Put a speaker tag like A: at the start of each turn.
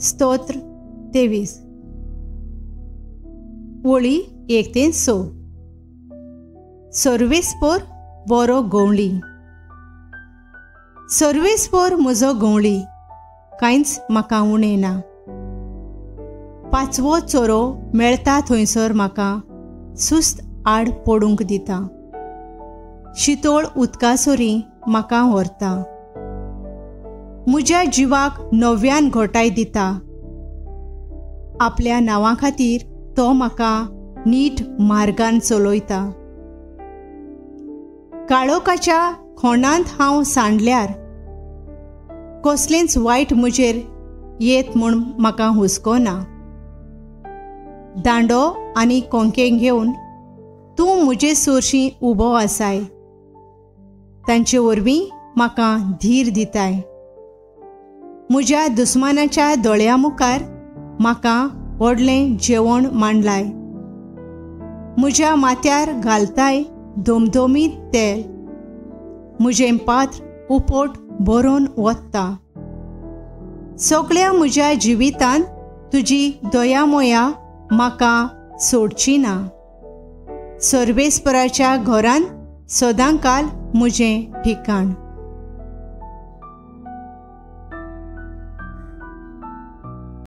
A: स्तोत्र 23 वळी 1 ते 6. सर्वेस्पोर बरो गवळी. सर्वेस्पोर म्हजो गवळी, कांयच म्हाका उणें ना. पांचवो चोरो मेळटा थंयसर म्हाका सुस्त आड पडूंक दिता. शितोळ उदकासोरी म्हाका व्हरता. म्हज्या जिवाक नव्यान घोटाय दिता. आपल्या नांवा खातीर तो म्हाका नीट मार्गान चलयता. काळोखाच्या खोणांत हांव सांडल्यार कसलेंच वायट म्हजेर येत म्हूण म्हाका हुस्को ना. दांडो आनी कोंके घेवन तूं म्हजे सोरशी उबो आसाय. तांचे वरवीं म्हाका धीर दिताय. म्हज्या दुस्मानाच्या दोळ्या मुखार म्हाका व्हडलें जेवण मांडलाय. म्हज्या माथ्यार घालताय धमधमीत तेल. म्हजें पात्र उपट भरून वता. सगळ्या म्हज्या जिवितांत तुजी दयामया म्हाका सोडची ना. सर्वेस्पराच्या घरांत सदांकाल म्हजें ठिकाण.